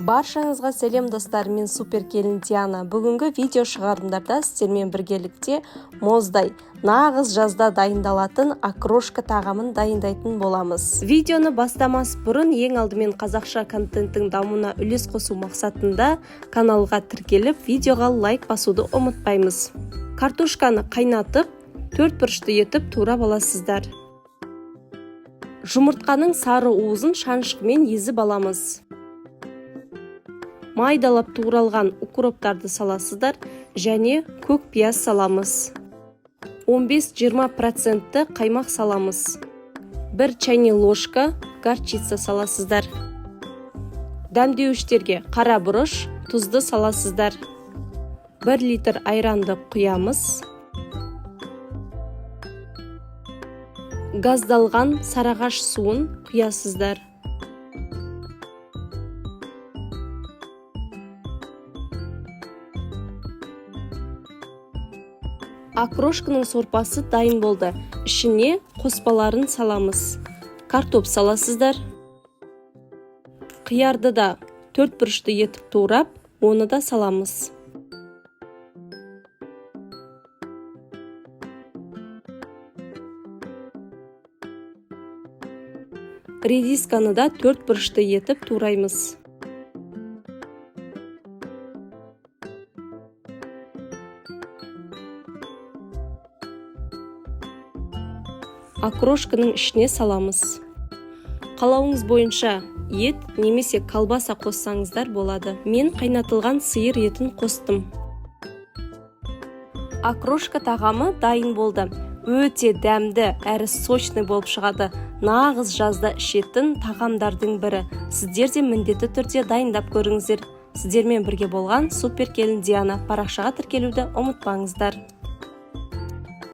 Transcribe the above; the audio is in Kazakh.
Баршаңызға сәлем, достар! Мен супер келін Диана. Бүгінгі видео шығарымдарда сіздермен біргелікте мұздай, нағыз жазда дайындалатын окрошка тағамын дайындайтын боламыз. Видеоны бастамас бұрын ең алдымен қазақша контенттің дамуына үлес қосу мақсатында каналға тіркеліп, видеоға лайк басуды ұмытпаймыз. Картошканы қайнатып, төрт бұрышты етіп турап аласыздар. Жұмыртқаның сары уызын шанышқымен езіп аламыз. Майдалап туралған укроптарды саласыздар және көк пияз саламыз. 15-20 процентті қаймақ саламыз. 1 чайный ложка горчица саласыздар. Дәмдеуіштерге қара бұрыш, тұзды саласыздар. 1 литр айранды құямыз. Газдалған сарыағаш суын құясыздар. Окрошканың сорпасы дайын болды. Ішіне қоспаларын саламыз. Картоп саласыздар. Қиярды да төрт бұрышты етіп турап, оны да саламыз. Редисканы да төрт бұрышты етіп тураймыз. Окрошканың ішіне саламыз. Қалауыңыз бойынша ет немесе колбаса қоссаңыздар болады. Мен қайнатылған сиыр етін қостым. Окрошка тағамы дайын болды. Өте дәмді әрі сочный болып шығады. Нағыз жазда ішетін тағамдардың бірі. Сіздер де міндетті түрде дайындап көріңіздер. Сіздермен бірге болған супер келін Диана. Парақшаға тіркелуді ұмытпаңыздар.